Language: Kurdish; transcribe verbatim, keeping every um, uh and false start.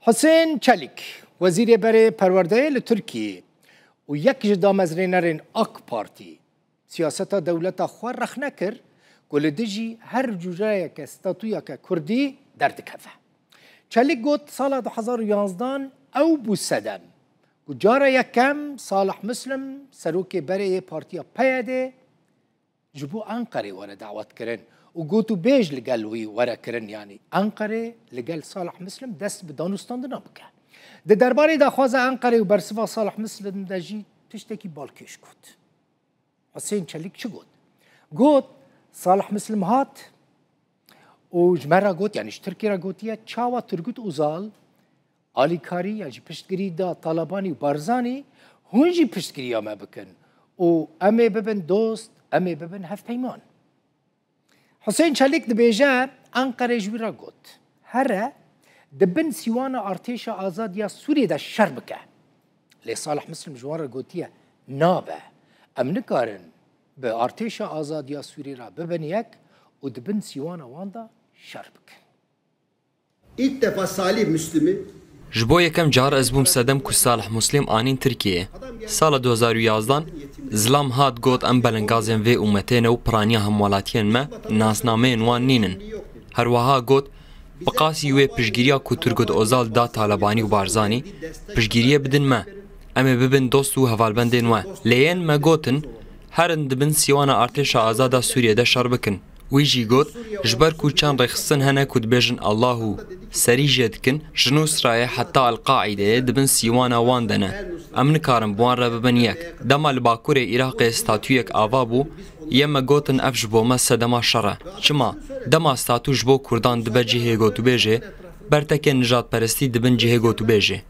Husên Çelîk, wezîrê berê perwerdeyê li Tirkiyê û yek ji damezrênerên AK Partî, siyaseta dewleta xwe rexne kir ku li dijî her cûreyeke statuyeke kurdî derdikeve. Çelîk got, sala du hezar û yanzdan ew bû sedem ku cara yekem Salih Muslim, serokê berê yê partiya P Y D, ji bo Enqerê were dawet kirin û gotûbêj li gel wî were kirin, yanî Enqerê li gel Salih Muslim dest bi danûstandina bike. Di derbarê daxwaza Enqerê û bersiva Salih Muslim de jî tiştekî balkêş got. Husên Çelîk çi got? Got, Salih Muslim hat û ji me re got, yanî ji Tirkiyê re gotiye, çawa Turgut Ozal alîkarî yan jî piştgirî da Talabanî û Barzanî, hûn jî piştgiriya me bikin û em ê bibin dost, em ê bibin hevpeyman. Husên Çelîk dibêje, Enqerê ji wî re got, here di bin sîwana artêşa azad ya Sûriyê de şer bike. Lê Salih Muslim ji wan re gotiye, nabe, em nikarin bi artêşa azad ya Sûriyê re bibin yek û di bin sîwana wan de şer bikin. İlk defa Salih Müslüm'ü Ji bo yekem car ez bûm sedem ku Salih Muslim anîn Tirkiyeyê. Sala du hezar û yazdan Zilam hat got, em belengazên vê umetê ne û piraniya hemwelatiyên me nasnameyên wan nînin. Her wiha got, bi qasî wê piştgiriya ku Turgut Ozal da Talabanî û Barzanî, piştgiriyê bidin me. Em ê bibin dost û hevalbendên we. Lê yên me gotin, herin di bin sîwana artêşa azada Sûriyê de şer bikin. Wî jî got, ji ber ku çend rêxistin hene ku dibêjin Allah û serî jê dikin, ji Nusrayê heta El-Qaîdeyê di bin sîwana wan de ne. Em nikarin bi wan re bibin yek. Dema li Bakurê Iraqê statuyek ava bû, yê me gotin ev ji bo me sedema şer e. Çima? Dema statu ji bo Kurdan dibe cihê gotûbêjê, bertekên nijadperestî dibin cihê gotûbêjê.